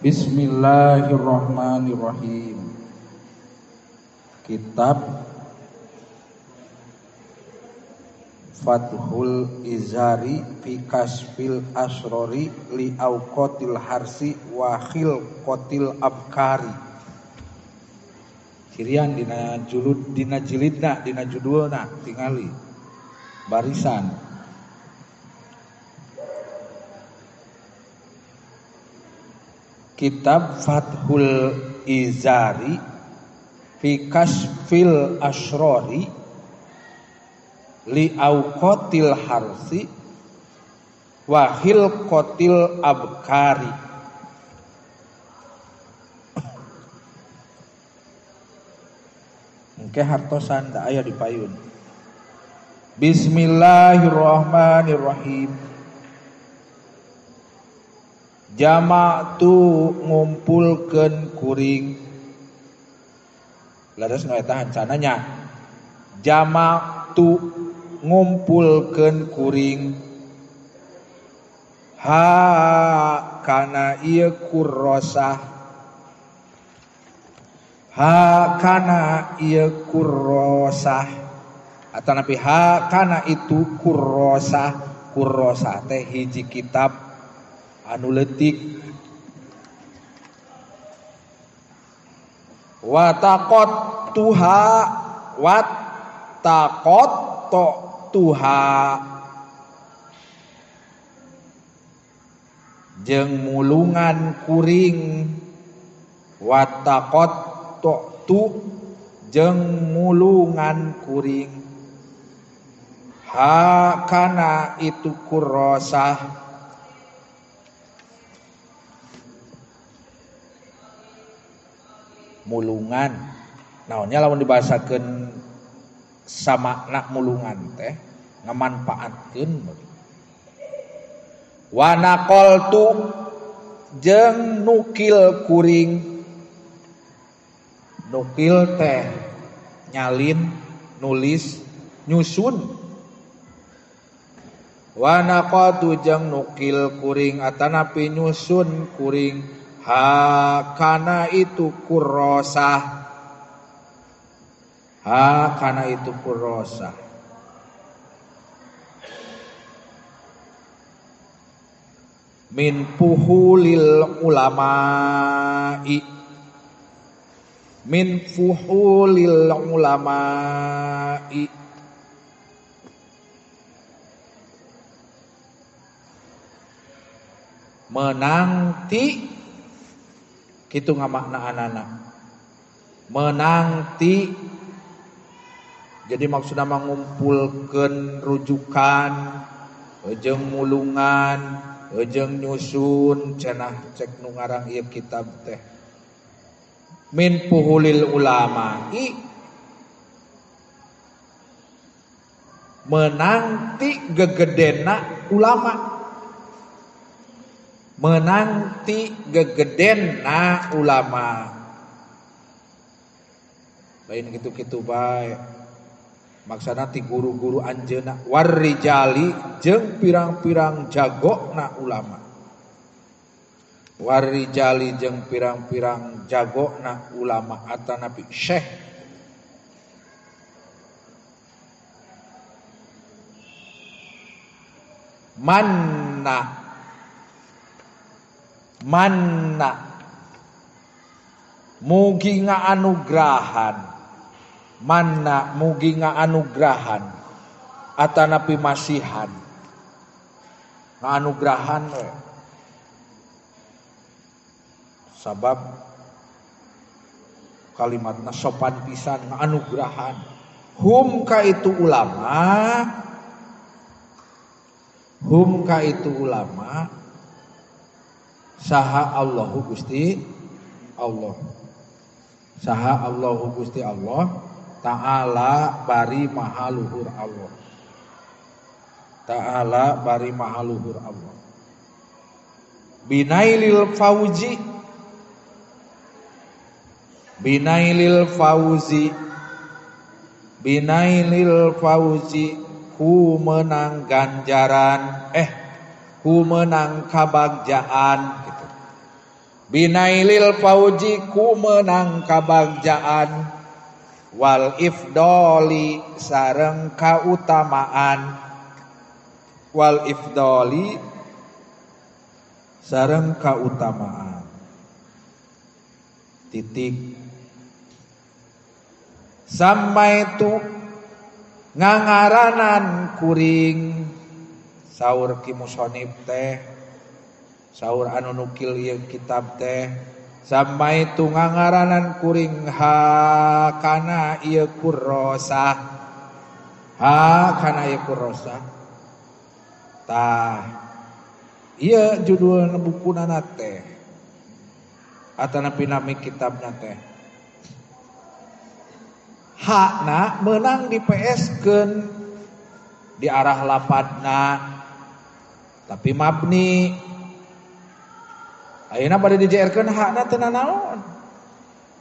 Bismillahirrahmanirrahim. Kitab Fathul Izari fi Kasfil Asrori li Auqatil Harsi wa Khilqatil Abkari. Cirian dina julud dina jilidna dina judulna tingali barisan. Kitab Fathul Izari fi Kasfil Asrori li auqatil harsi wa khilqatil abkari. Engke hartosan da aya di payun. Bismillahirrahmanirrahim. Jama'tu ngumpulkeun kuring. Laras nu eta hancananya. Jama'tu ngumpulkeun kuring. Ha kana ieu kurrosah. Ha kana ieu kurrosah. Atanapi ha kana itu kurrosah. Kurrosah teh hiji kitab anu leutik. Wa taqat tuha wa taqat tuha jeung mulungan kuring. Wa taqat tu jeung mulungan kuring. Ha kana itu kurrosah. Mulungan naonnya lamun dibahasakeun samakna mulungan teh ngamanfaatkeun. Wa naqaltu jeung nukil kuring. Nukil teh nyalin, nulis, nyusun. Wa naqaltu jeung nukil kuring atanapi nyusun kuring. Ha kana itu kurrosah. Ha kana itu kurrosah. Min puhulil ulama'i. Min fuhulil ulama'i. Menanti kitu ngamakna anak-anak. Menanti jadi maksudna mangumpulkeun rujukan jeung mulungan jeung nyusun cenah cek nu ngarang ieu kitab teh. Min puhulil ulama'i menanti gegedena ulama. Menanti gegedena ulama. Lain kitu-kitu bae. Maksana ti guru-guru anjeunna warrijali jeung pirang-pirang jagona ulama. Warrijali jeung pirang-pirang jagona ulama atanapi syekh. Manna manna mugi ngaanugrahan. Manna mugi ngaanugrahan atanapi masihan. Ngaanugrahan we. Sabab kalimatna sopan pisan ngaanugrahan. Hum ka itu ulama. Hum ka itu ulama. Saha Allahu Gusti Allah. Saha Allahu Gusti Allah Ta'ala bari maha luhur Allah. Ta'ala bari maha luhur Allah. Binailil fauzi. Binailil fauzi. Binailil fauzi ku menang ganjaran ku menang kabagjaan gitu. Binailil fauji ku menang kabagjaan wal ifdoli sareng kautamaan wal ifdoli sareng kautamaan titik sampai tu ngangaranan kuring saur ki musonib teh saur anu nukil ieu kitab teh sampai tu ngangaranan kuring ha kana ieu kurrosah ha kana ieu kurrosah tah ieu judul bukuna teh atanapi nami kitabna teh hakna menang di PS-keun di arah lapadna tapi mabni ayeuna bade dijeerkeun hakna teu nanaon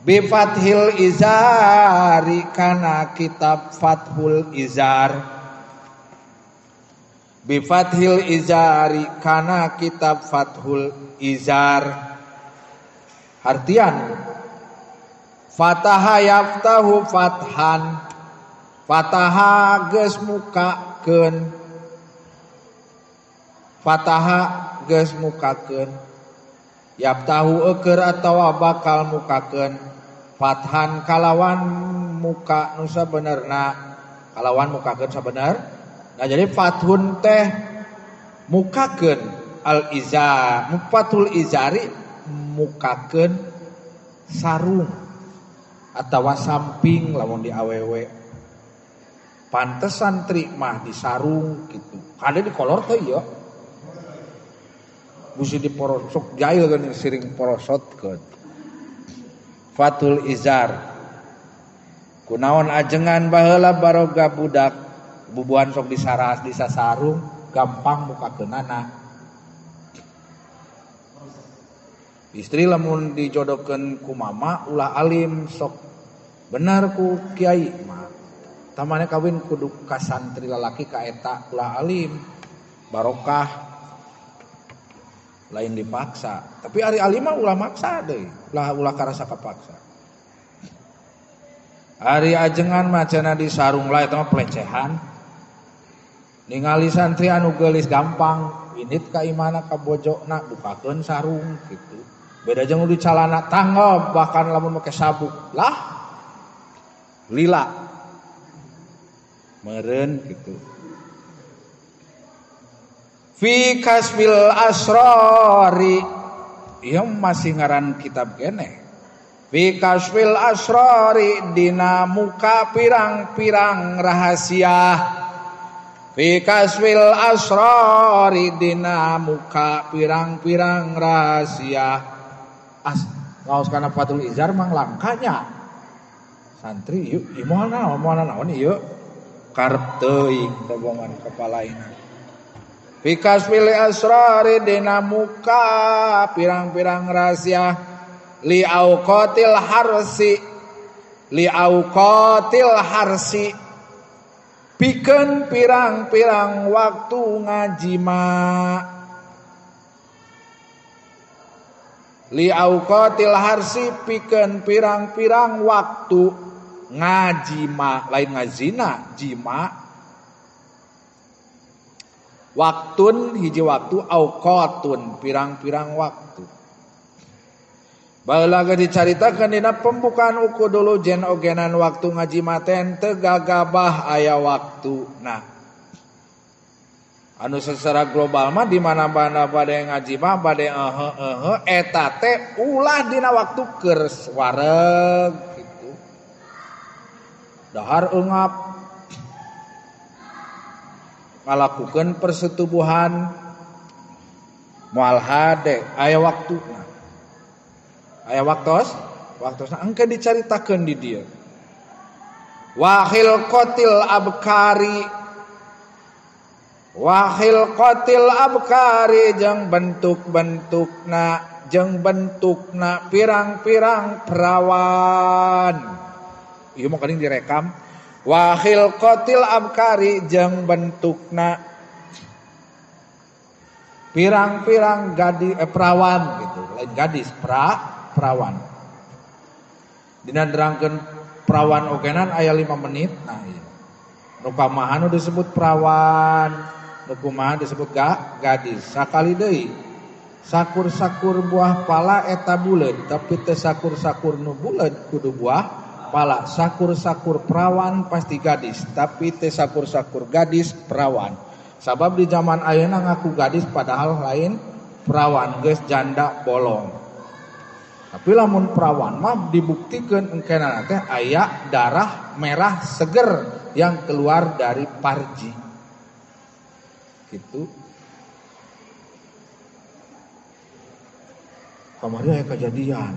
bi fathil izari kana kitab Fathul Izar bi fathil izari kana kitab Fathul Izar artian fataha yaftahu fathan fataha geus mukakeun fataha geus mukakeun yaftahu eukeur atawa bakal mukakeun fathan kalawan muka nu sabenerna kalawan mukakeun sabener. Nah jadi fathun teh mukakeun al izar fathul izari mukakeun sarung atawa samping lamun di awewe pantes santri mah di sarung gitu kade di kolor teh ieu busi diporosok jail kan siring porosotkeun Fathul Izar kunaon ajengan baheula baroga budak bubuhan sok disaras disasarung gampang mukakeunana istri lamun dijodohkeun ku mama ulah alim sok bener ku kiai mah tamane kawin kudu ka santri lalaki ka eta ulah alim barokah lain dipaksa tapi ari alim mah ulah maksa deui ulah ulah karasa kapaksa ari ajengan mah cenah disarung lah eta mah pelecehan ningali santri anu geulis gampang init ka imana ka bojona bukakeun sarung gitu beda jeung di calana tanggap bahkan lamun make sabuk lah lila meureun gitu fi kasfil asrori ieu masih ngaran kitab keneh fi kasfil asrori dina muka pirang-pirang rahasia fi kasfil asrori dina muka pirang-pirang rahasia as ngaos kana Fathul Izar mang langkanya santri yuk ieu moal naon ieu karep teuing tobongan kepalaina fi kasfil asrori dina muka pirang-pirang rahasia li auqatil harsi li auqatil harsi pikeun pirang-pirang waktu ngajima li auqatil harsi pikeun pirang-pirang waktu ngajima lain ngazina jima waktun hiji waktu auqatun pirang-pirang waktu baheula geus dicaritakeun dina pembukaan uku dulu jen ogenan waktu ngajima teh teu gagabah aya waktu. Nah anu secara global mah di mana-mana bade ngajima bade ehe eta teh ulah dina waktu keur wareg gitu dahar eungap ngalakukeun persetubuhan moal hade aya waktuna aya waktos waktosna engke dicaritakeun di dieu wa khilqatil abkari wa khilqatil abkari jeung bentuk-bentukna pirang-pirang perawan ieu mah kading direkam wa khilqatil abkari jeung bentukna pirang-pirang gadi perawan gitu lain gadis, perawan. Dina nerangkeun perawan ogenan aya 5 menit. Nah iya. Nu kamaha nu disebut perawan, nu kumaha disebut gadis. Sakali deui sakur-sakur buah pala eta buleud, tapi teu sakur-sakur nu buleud kudu buah pala. Sakur-sakur perawan pasti gadis, tapi teu sakur-sakur gadis perawan. Sabab di zaman ayeuna ngaku gadis padahal lain perawan, geus janda bolong. Tapi lamun perawan mah dibuktikeun engkena teh aya darah merah seger yang keluar dari parji. Gitu. Kamari aya kejadian.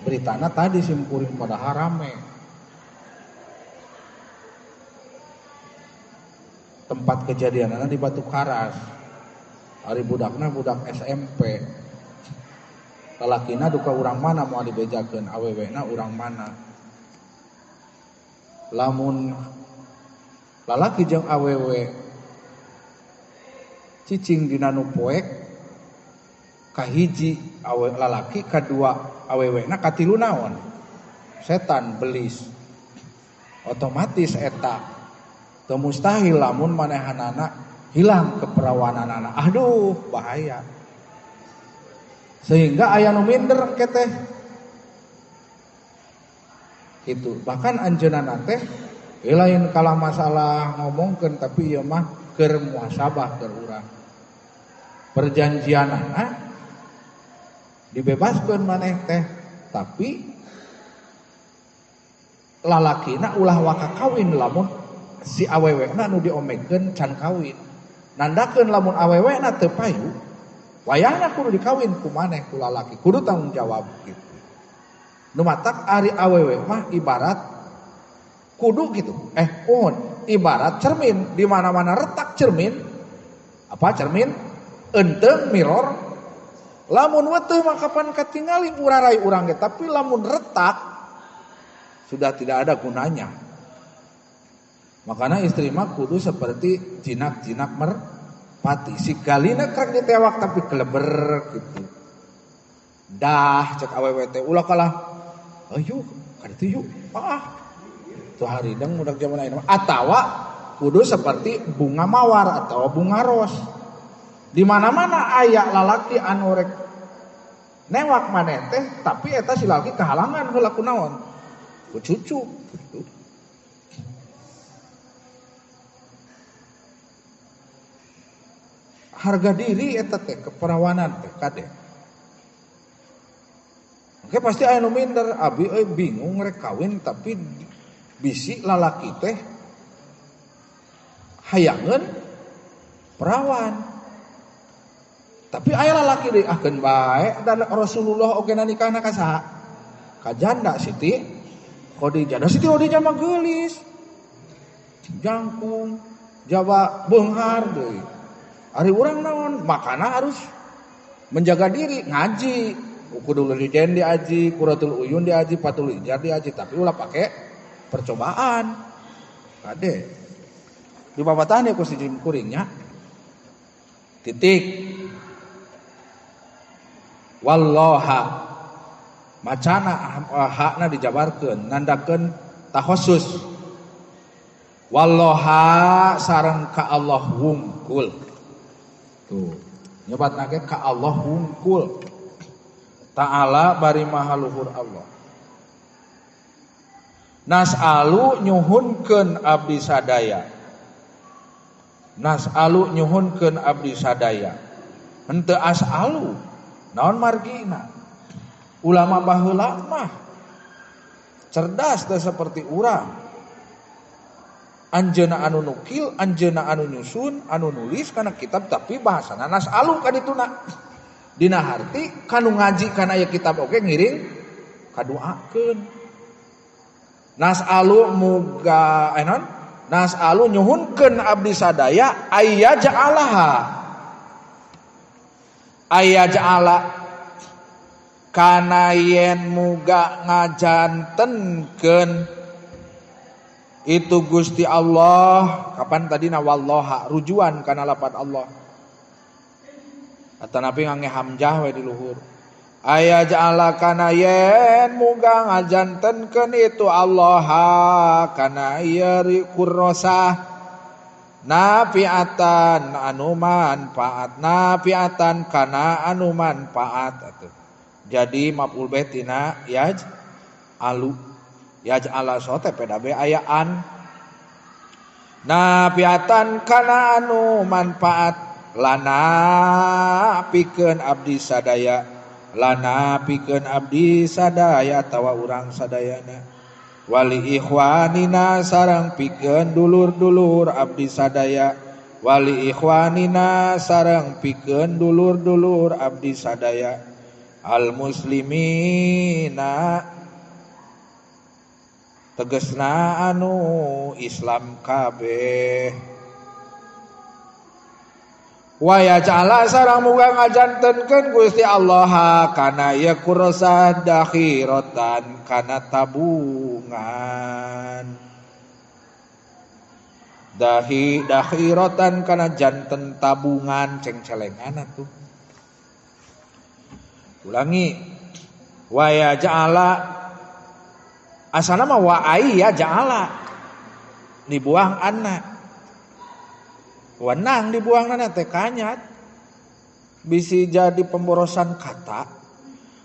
Beritana tadi simkuring pada harame. Tempat kejadianana di Batu Karas. Ari budakna budak SMP. Lalakina duka urang mana moal dibejakeun, awewena urang mana. Lamun lalaki jeung awewe cicing dina nu poek kahiji awe lalaki, kadua awewena, katilu naon? Setan belis. Otomatis eta teu mustahil lamun manehanana hilang keperawananana. Aduh, bahaya. Sehingga aya nu minder engke teh. Gitu. Bahkan anjeunna teh lain kalah masalah ngomongkeun tapi ieu mah keur muhasabah keur urang. Perjanjianana dibebaskeun maneh teh, tapi lalakina ulah waka kawin lamun si awewena nu diomekeun can kawin. Nandakeun lamun awewena teu payu, wayahna kudu dikawin ku maneh ku lalaki, kudu tanggung jawab gitu. Nu matak ari awewe mah ibarat kudu gitu. Ibarat cermin, di mana-mana retak cermin. Apa cermin? Enteng mirror. Lamun weteuh mah kapan katingali urarai urang ge, tapi lamun retak sudah tidak ada gunanya. Makanya istri mah kudu seperti jinak-jinak merpati. Si galina krek ditewak tapi keleber gitu. Dah cek awewe teh ulah kalah. Ayo kaditu yuk. Ah. Tuh harideng budak zaman ayeuna. Atawa kudu seperti bunga mawar atau bunga ros. Di mana-mana aya lalaki anu rek newak maneh teh tapi eta si lalaki kehalangan heula ku naon? Ku cucu gitu. Harga diri eta teh keperawanan teh kade. Oke pasti aya nu minder, abi euy bingung rek kawin tapi bisi lalaki teh hayangeun perawan. Tapi aya lalaki deui ah keun bae dan Rasulullah oge nikahna ka saha? Ka janda Siti Khadijah. Da Siti Khadijah mah geulis. Jangkung, jawa beunghar deui. Ari urang naon? Makana harus menjaga diri, ngaji. Kudu lijen diaji, Quratul Uyun diaji, Fathul Ijar diaji, tapi ulah pake percobaan. Kade. Di babatan ya ku si kuringnya. Titik. Wallaha macana hakna dijabarkeun nandakeun takhusus. Wallaha sareng ka Allah wungkul. Tuh, nyebatna ge ka Allah wungkul. Ta'ala bari maha luhur Allah. Nas'alu nyuhunkeun abdi sadaya. Nas'alu nyuhunkeun abdi sadaya. Henteu as'alu. Naon margina? Ulama baheula mah cerdas teh seperti urang. Anjeunna anu nukil, anjeunna anu nyusun, anu nulis kana kitab tapi bahasana nas'alu kadituna. Dina harti kanu ngaji kana ieu kitab oge ngiring kaduakeun. Nas'alu muga non? Nas'alu nyuhunkeun abdi sadaya ayyaj'alaha. Ayyaj'ala kana yen muga ngajantenkeun itu Gusti Allah. Kapan tadi na wallaha rujuan kana lapan Allah. Atanapi ngangge hamzah we di luhur. Aya ja'ala kana yen muga ngajantenkeun itu Allah kana ieu kurrosah nafiatan anu manfaat nafiatan kana anu manfaat atuh. Jadi maf'ul bih tina yaj alu yaj'ala sote PDB ayaan nafiatan kana anu manfaat lana pikeun abdi sadaya lana pikeun abdi sadaya tawa urang sadayana wali ikhwanina sareng pikeun dulur-dulur abdi sadaya wali ikhwanina sareng pikeun dulur-dulur abdi sadaya al muslimina tegesna anu Islam kabeh. Wa yaj'ala sareng muga ngajantenkeun Gusti Allah kana ieu kurasa dakhiratan kana tabungan dahi dakhiratan kana janten tabungan cengcelengan atuh. Ulangi wa yaj'ala asana mah wa ayya ja'ala dibuang anak wenang dibuang nana teh kanyat bisi jadi pemborosan kata.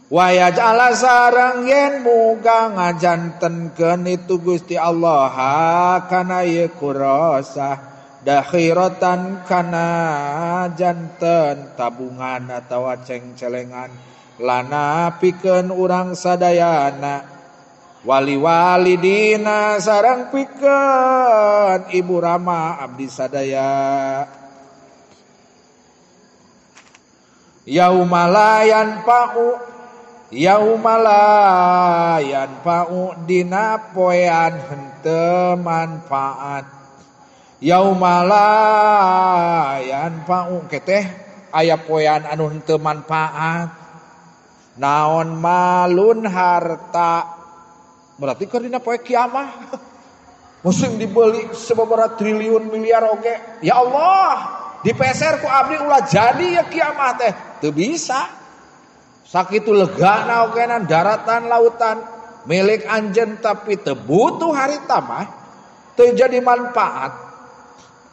Wa yaj'ala sareng yen muga ngajantenkeun itu Gusti Allah kana ieu kurasa dakhiratan kana janten tabungan atawa cengcelengan lana pikeun urang sadayana wali walidina sareng pikeun ibu rama abdi sadaya. Yauma la yanfa'u yauma la yanfa'u dina poean henteu manfaat yauma la yanfa'u keteh aya poean anu henteu manfaat naon malun harta. Berarti keur dina poe kiamah musim dibeli sababaraha triliun miliar oge. Ya Allah, dipeser ku abdi ulah jadi ya kiamah teh. Teu bisa. Sakitu legana ogenan daratan lautan milik anjeun tapi teu butuh harita mah teu jadi manfaat.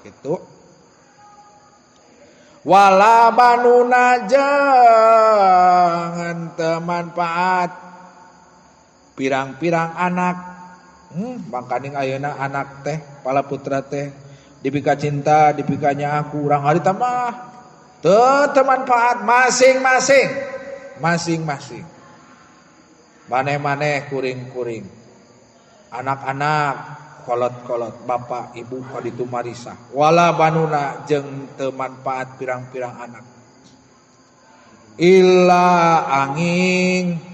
Gitu. Wala banuna jeung teu manfaat pirang-pirang anak. Mangkaning ayeuna anak teh pala putra teh dipika cinta dipikanya aku urang harita mah teu manfaat masing-masing masing-masing maneh-maneh kuring-kuring anak-anak kolot-kolot bapak ibu kaditu marisa wala banuna jeung teu manfaat pirang-pirang anak illa angin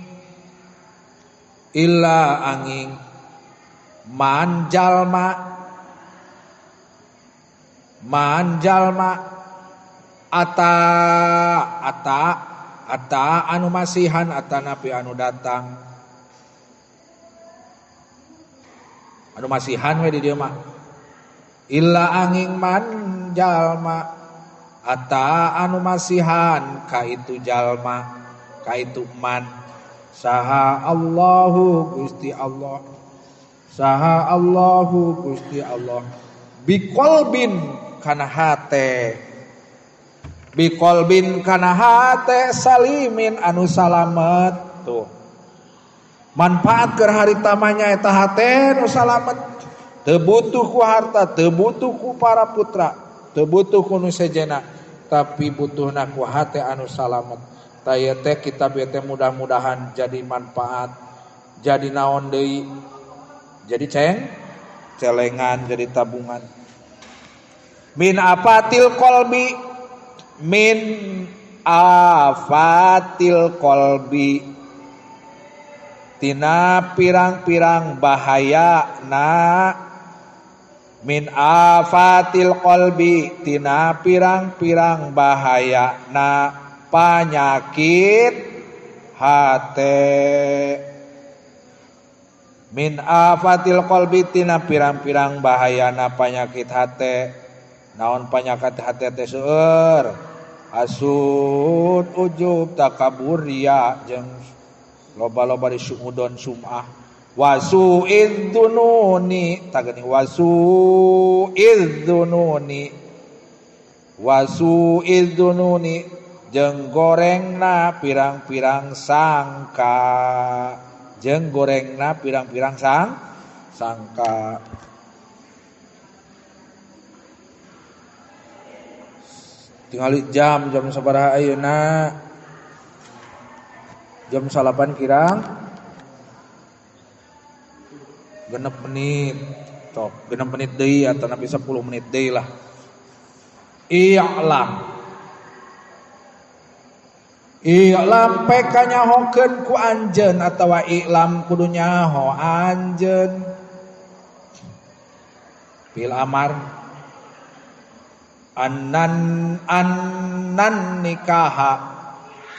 illa angin manjalma manjalma ata ata ata anu masihan ata napi anu datang anu masihan we di dieu mah illa angin manjalma ata anu masihan ka itu jalma ka itu man saha Allahu Gusti Allah saha Allahu Gusti Allah biqalbin kana hate biqalbin kana hate salimin anu salamet tuh manfaat keur harita mah nyaeta hate nu salamet teu butuh ku harta teu butuh ku para putra teu butuh ku nu sejena tapi butuhna ku hate anu salamet. Taya teh kitab teh mudah-mudahan jadi manfaat, jadi naon deui, jadi celengan, jadi tabungan. Min afatil qalbi, min afatil qalbi, tina pirang-pirang bahaya na. Min afatil qalbi, tina pirang-pirang bahaya na. Penyakit hate. Min afatil qalbi tina pirang-pirang bahayana penyakit hate. Naon penyakit hate teh seueur? Hasud ujub takabur riya jeung loba-loba di suudon sum'ah wasu idzununi tageni wasu idzununi wasu idzununi jeung gorengna pirang-pirang sangka jeung gorengna pirang-pirang sangka. Tinggal jam sabaraha ayeuna jam 9 kirang 6 menit tok 6 menit deui atau 10 menit deui lah. I'lam i'lam peka nyahokeun ku anjeun atawa i'lam kudu nyaho anjeun fil amar annan nikaha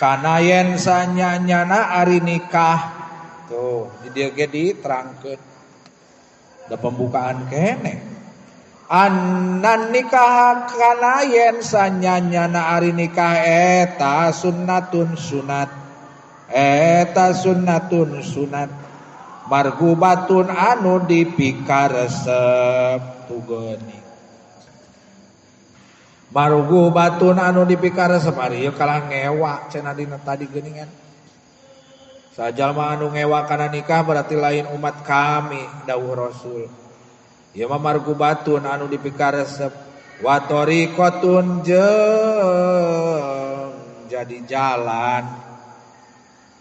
kana yen sanyanyana ari nikah tuh di dieu ge diterangkeun da pembukaan keneh annan nikah kana yen sanyanyana ari nikah eta sunnatun sunat eta sunnatun sunat margubatun anu dipikaresep tugeuni margubatun anu dipikaresep ari ieu kalah ngewa cenah dina tadi geuningan sajalma anu ngewa kana nikah berarti lain umat kami dawuh Rasul. Ieu mah margubatun anu dipikaresep wa tariqatun jeung jadi jalan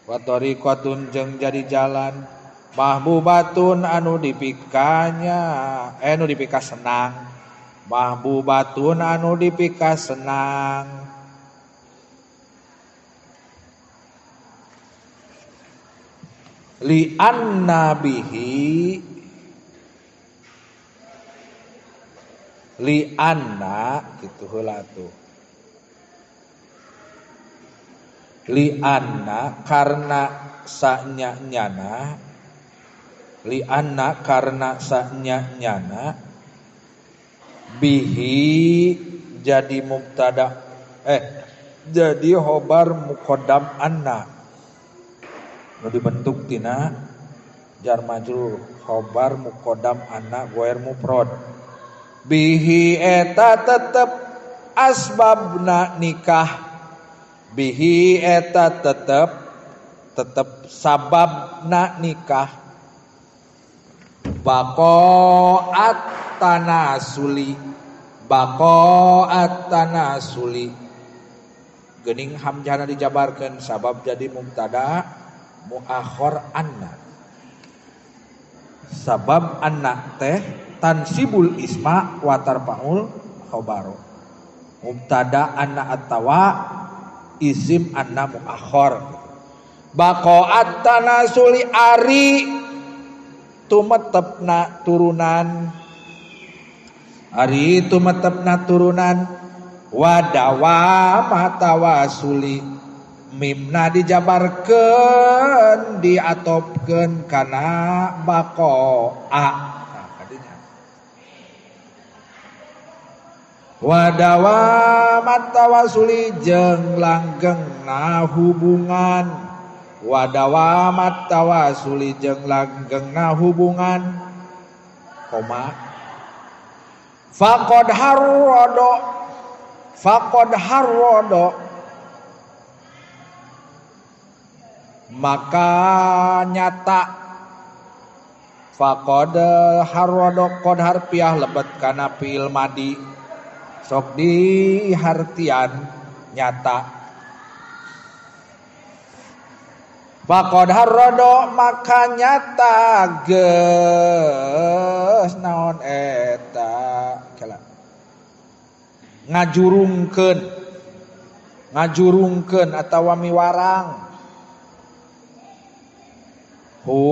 wa tariqatun jeung jadi jalan mahbubatun anu dipikanya anu dipika senang mahbubatun anu dipika senang li anna bihi li anna kitu heula tuh li anna karena sanya-nyana li anna karena sanya-nyana bihi jadi mubtada jadi khobar muqaddam anna nu dibentuk tina jar majrur khobar muqaddam anna ghair mufrad bihi eta tetep asbabna nikah bihi eta tetep sababna nikah baqa'at tanasuli baqa'at tanasuli geuning hamzahna dijabarkeun sabab jadi mubtada muakhir anna sabab anna teh tansibul isma wa tarfaul khabaru mubtada anna atawa isim anna muakhir baqa'at tanasuli ari tumetepna turunan ari tumetepna turunan wadawa matawasuli mimna dijabarkeun diatopkeun kana baqa'a nah kadinya wadawa matawasuli jeung langgengna hubungan wadawa matawasuli jeung langgengna hubungan koma faqad harrodo maka nyata faqad harrodo qad harfiah lebet kana fi'il madi sok dihartian nyata faqad harrodo maka nyata geus naon eta kela ngajurungkeun atawa miwarang hu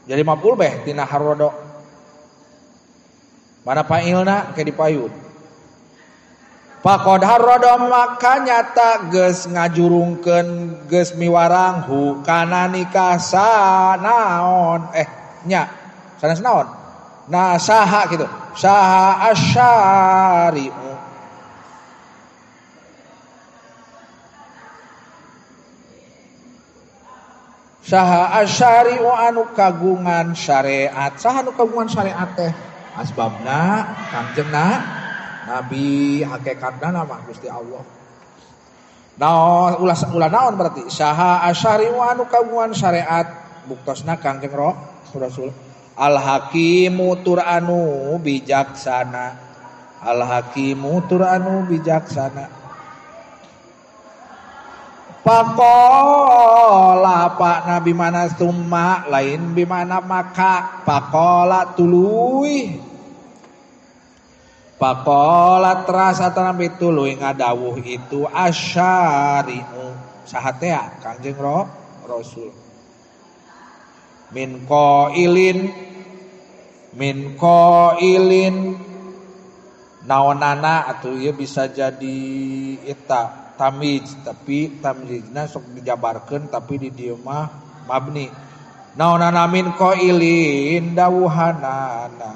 jadi maf'ul beh tina harrodo mana fa'ilna ke dipayun faqad harrodo maka nyata geus ngajurungkeun geus miwarang hu kana nikah sanaon nya sanes naon nah saha gitu saha asyari'u Saha asyari'u anu kagungan syariat. Saha anu kagungan syariat teh? Asbabna Kangjengna Nabi, hakikatna mah Gusti Allah. Naon ulah naon berarti saha asyari'u anu kagungan syariat buktosna Kangjeng Rasul. Al hakimu tur anu bijaksana. Al hakimu tur anu bijaksana. Pakola pak nabi mana summa lain bimana maka pakola tuluy pakola terasa nabi tuluy ngadawuh itu asyari'u sahatea Kangjeng Rasul min qailin naonana atuh ieu bisa jadi eta tamyiz tapi tamyizna sok dijabarkeun tapi di dieu mah mabni naonana min qailin dawuhanana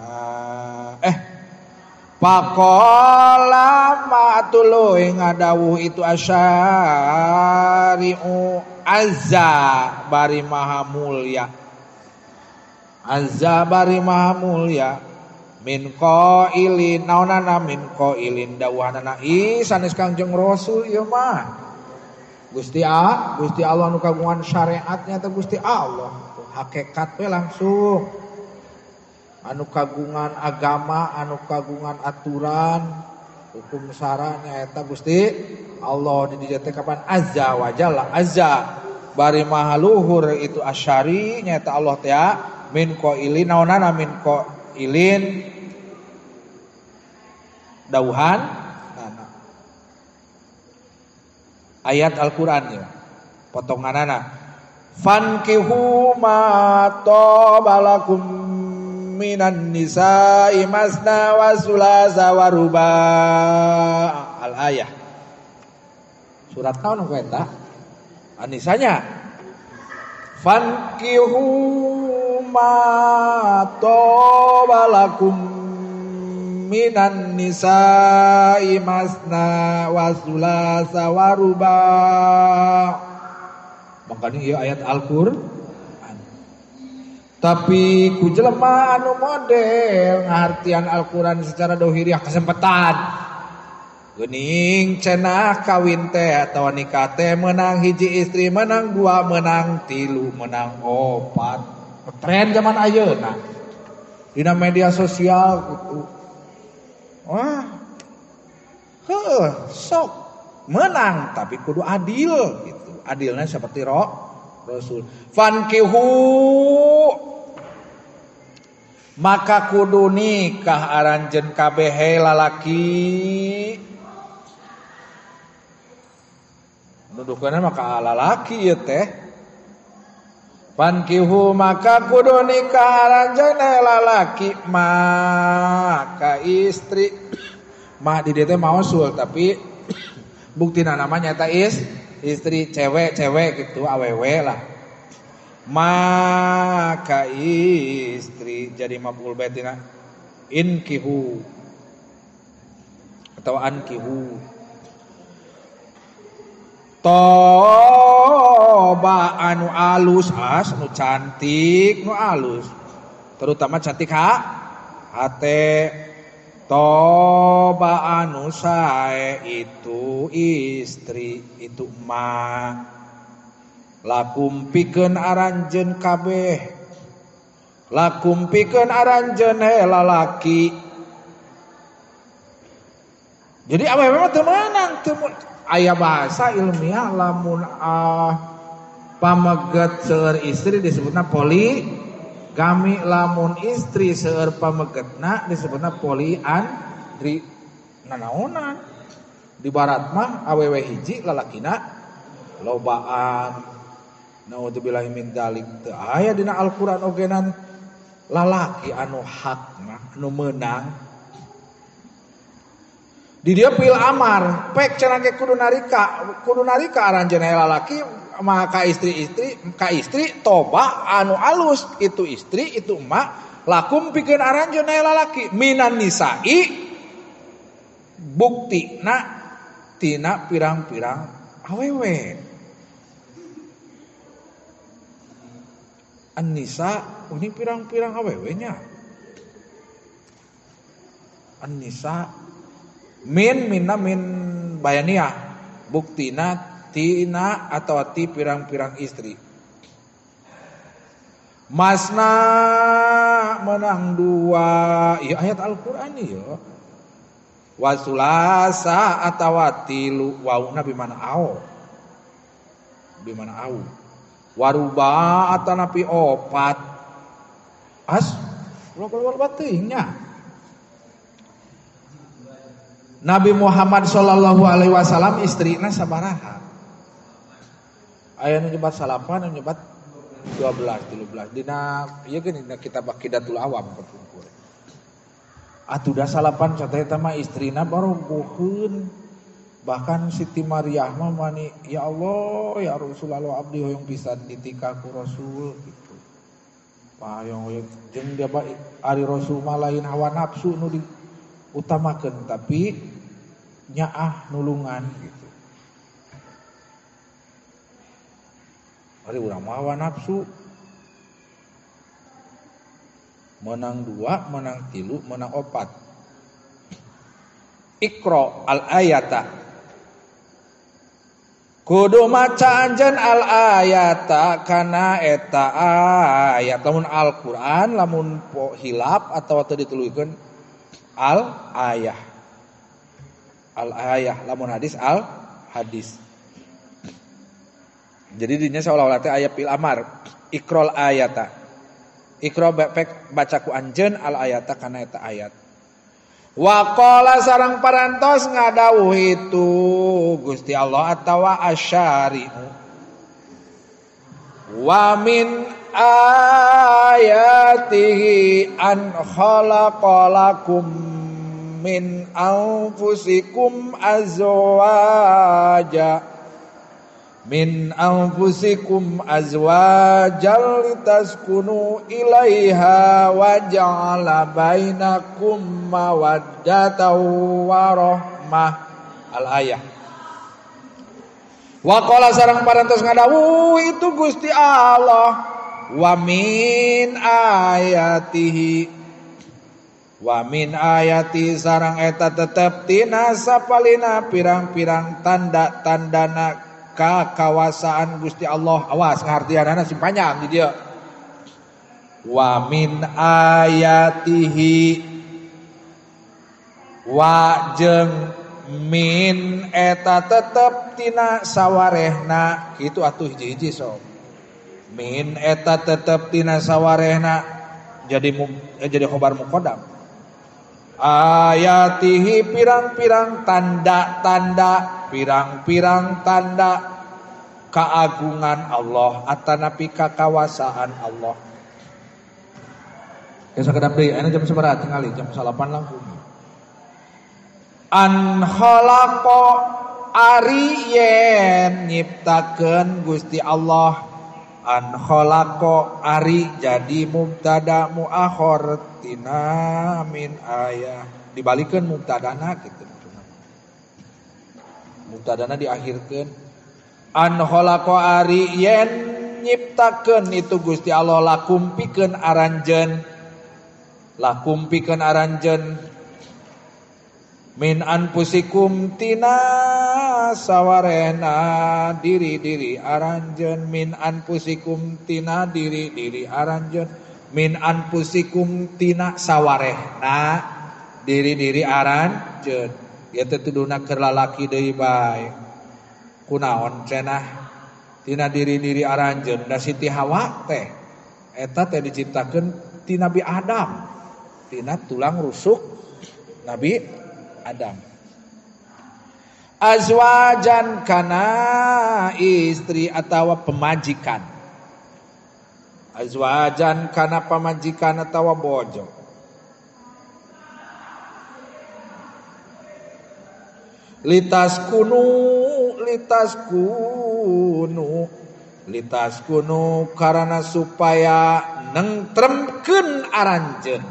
faqala ma tuluy ngadawuh itu asyari'u azza bari maha mulia azza bari maha mulia min qailin naonana min qailin dawuhanana sanes Kangjeng Rasul ieu mah Gusti Gusti Allah nu kagungan syariatnya teh Gusti Allah hakikat we langsung anu kagungan agama anu kagungan aturan hukum syara nyaeta Gusti Allah di dieu teh kapan azza wa jalla azza bari maha luhur itu asyari nyaeta Allah teh min qailin naonana min qailin dauhan nana. Ayat Al-Qur'an ya potonganana fankihu ma tabalakum minan nisa'i masna wa sulasa wa ruba al ayah surat naon ku eta Anisanya fankihu ma tabalakum minan nisa'i masna wa sulasa wa ruba. Makanya ieu ayat Al-Qur'an. Tapi ku jelema anu model ngartian Al-Qur'an secara dohiriah kesempetan. Geuning cenah kawin teh atawa nikah teh menang hiji istri, menang dua, menang tilu, menang opat. Tren zaman ayeuna. Dina media sosial gitu. Wah. Heuh, sok menang tapi kudu adil gitu. Adilnya seperti Rasul. Fankihu maka kudu nikah aranjeun kabeh lalaki. Nuduhkeunna maka lalaki ieu teh. Fankihu maka kudu nikah aranjeun lalaki maka istri. Mah di dieu teh mausul tapi buktina namanya eta istri cewek-cewek gitu awewe lah. Maka istri jadi maf'ul baitina inkihu atau ankihu. Toba anu alus as nu cantik nu alus terutama cantik hate toba anu sae itu istri itu emak lakum pikeun aranjeun kabeh lakum pikeun aranjeun he lalaki. Jadi awewe mah teu meunang teu aya bahasa ilmiah lamun pameget seueur istri disebutna poligami, lamun istri seueur pamegetna disebutna poliandri. Nanaonan di barat mah awewe hiji lalakina lobaan. Naudzubillahi min dzalik. Teu aya dina Al-Qur'an ogenan lalaki anu hak mah anu meunang. Di dia pil amar, pek cenah ge kudu narika aranjeun lalaki maka istri-istri ka istri toba anu alus itu istri itu emak lakum pikeun aranjeun lalaki minan nisa'i buktina tina pirang-pirang awewe. An-Nisa ini pirang-pirang awewe nya. An-Nisa min minna min bayaniah buktina tina atau ti pirang-pirang istri. Masna menang dua, iya ayat Al-Qur'an ieu. Wasulasa atawa tilu wauna bimana au. Bimana au. Waruba atanapi opat. As loba-loba teuing nya. Nabi Muhammad sallallahu alaihi wasallam istrina sabaraha? Aya nu nyebat 9, nu nyebat 12, 13. Dina ieu geuning dina kitab Aqidatul Awam kapungkur. Atuh da salapan eta mah istrina barogoheun. Bahkan Siti Maryah mah mani ya Allah ya Rasulullah abdi hoyong pisan ditikah ku Rasul gitu. Hoyong jeung dia ari Rasul mah lain hawa nafsu nu diutamakeun tapi nyaah nulungan gitu. Ari urang mah hawa nafsu menang 2, menang 3, menang 4. Iqra al ayata. Kudu maca anjeun al ayata kana eta ayat lamun Al-Qur'an lamun hilap atawa teu dituluykeun al ayah. Al ayah lamun hadis al hadis. Jadi dinya seolah-olah teh aya fil amar iqral ayata. Iqra baca ku anjeun al ayata kana eta ayat. Wa qala sareng parantos ngadawuh itu Gusti Allah atawa asyari'u. Wa min ayatihi an khalaqalakum min anfusikum azwaja min anfusikum azwajan litaskunu ilaiha wa ja'ala bainakum mawaddatan wa rahmah. Al ayah. Wa qala sareng parantos ngadawuh itu Gusti Allah wa min ayatihi wa min ayati sareng eta tetep tina sapalina pirang-pirang tanda-tandana kakawasaan Gusti Allah. Awas ngartianana sing panjang di dieu. Wa min ayatihi wa jeung min eta tetep tina sawarehna kitu atuh hiji-hiji sok. Min eta tetep tina sawarehna jadi khobar muqaddam. Ayatihi pirang-pirang tanda-tanda pirang-pirang tanda keagungan Allah atanapi kakawasaan Allah. Ya sakedap deui ayeuna jam sabaraha tingali jam 9 langkung. An khalaqa ari yen nyiptakeun Gusti Allah. An khalaqa ari jadi mubtada muakhir tina min ayah. Dibalikeun mubtadana kitu. Mubtadana diakhirkeun. An khalaqa ari yen nyiptakeun itu Gusti Allah lakum pikeun aranjeun. Lakum pikeun aranjeun min anfusikum tina sawarehna diri-diri aranjeun min anfusikum tina diri-diri aranjeun min anfusikum tina sawarehna diri-diri aranjeun. Ieu teh tuduna keur lalaki deui bae. Kunaon cenah tina diri-diri aranjeun da Siti Hawa teh eta teh diciptakeun ti Nabi Adam, tina tulang rusuk Nabi Adam. Azwajan kana istri atawa pemajikan. Azwajan kana pamajikan atawa bojo. Litas kunu litas kunu litas kunu karena supaya nengtremkeun aranjeun.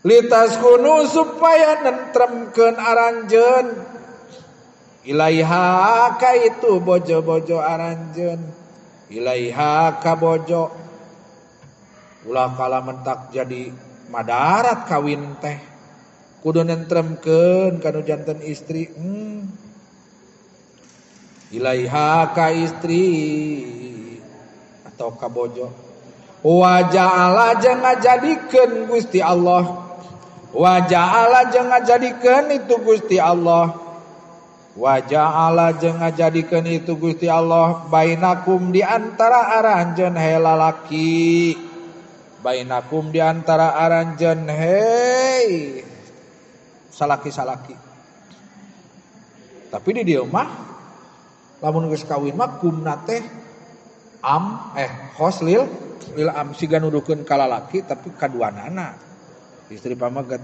Litas kunu supaya nentremkeun aranjeun ilaiha ka itu bojo-bojo aranjeun. Ilaiha ka bojo ulah kala mentak jadi madarat kawin teh kudu nentremkeun kanu janten istri. Ilaiha ka istri atau ka bojo wa ja'ala jeung ngajadikeun Gusti Allah wa ja'ala jeung ngajadikeun itu Gusti Allah wa ja'ala jeung ngajadikeun itu Gusti Allah bainakum di antara aranjeun he lalaki bainakum di antara aranjeun hei salaki-salaki. Tapi di dieu mah lamun geus kawin mah kumna teh am khos lil am siga nuduhkeun ka lalaki tapi kaduanana istri pameget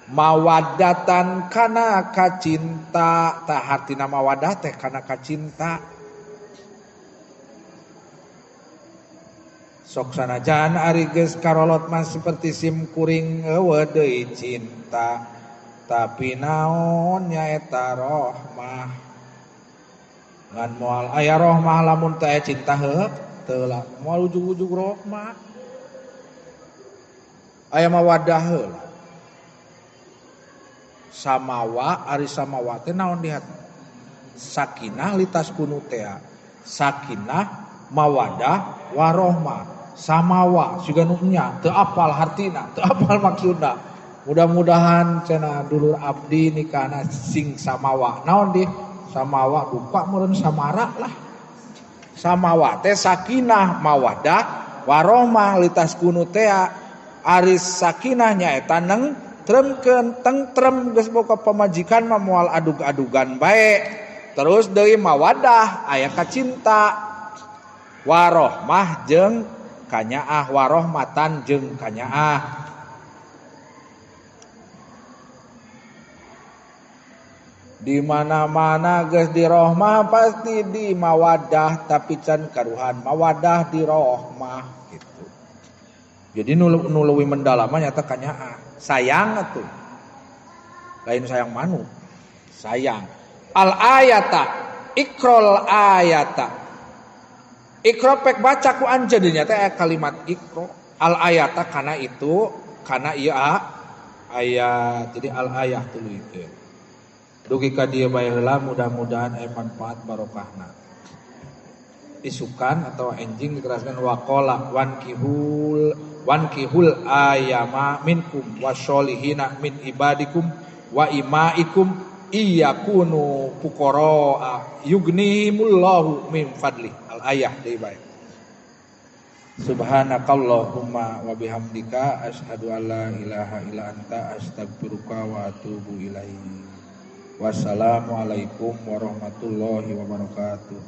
mawaddatan kana kacinta tah hartina mawaddah teh kana kacinta sok sanajan ari geus karolot mah seperti sim kuring eueuh deui cinta tapi naon nyaeta rohmah ngan moal aya rohmah lamun teh cinta heuh teu lah moal ujug-ujug rohmah aya mawaddah heula samawa ari samawa teh naon dihat sakinah litas kunu teh sakinah mawadah warohmah samawa siga nu nya teu apal hartina teu apal maksudna. Mudah-mudahan cenah dulur abdi nikahna sing samawa naon di samawa duka meureun samara lah samawa teh sakinah mawadah warohmah litas kunu teh ari sakinah nyaeta neng tremkeun tengtrem geus boga pamajikan mah moal adug-adugan bae terus deui mawadah aya kacinta warohmah jeung kanyaah warohmatan jeung kanyaah. Di mana-mana geus di rohmah pasti di mawadah tapi can karuhan mawadah di rohmah gitu. Jadi nu leuwih mendalam mah nyata kanyaah sayang atuh. Lain sayang manu, sayang. Al ayata ikrol ayata. Ikro pek baca ku anjeun nya teh kalimat ikro. Al ayata kana itu kana ieu ayat. Jadi al ayah tuluy teh. Dugi ka dieu bae heula mudah-mudahan aya manfaat barokahna. Isukan atau enjing diteraskan waqala wankihul ayama minkum wasyolihina min ibadikum wa imaikum iyakunu fuqara yughnihimullahu min fadli. Al ayah deui bae. Subhanakallahumma wa bihamdika asyhadu alla ilaha illa anta astaghfiruka wa atubu ilaik. Wassalamualaikum warahmatullahi wabarakatuh.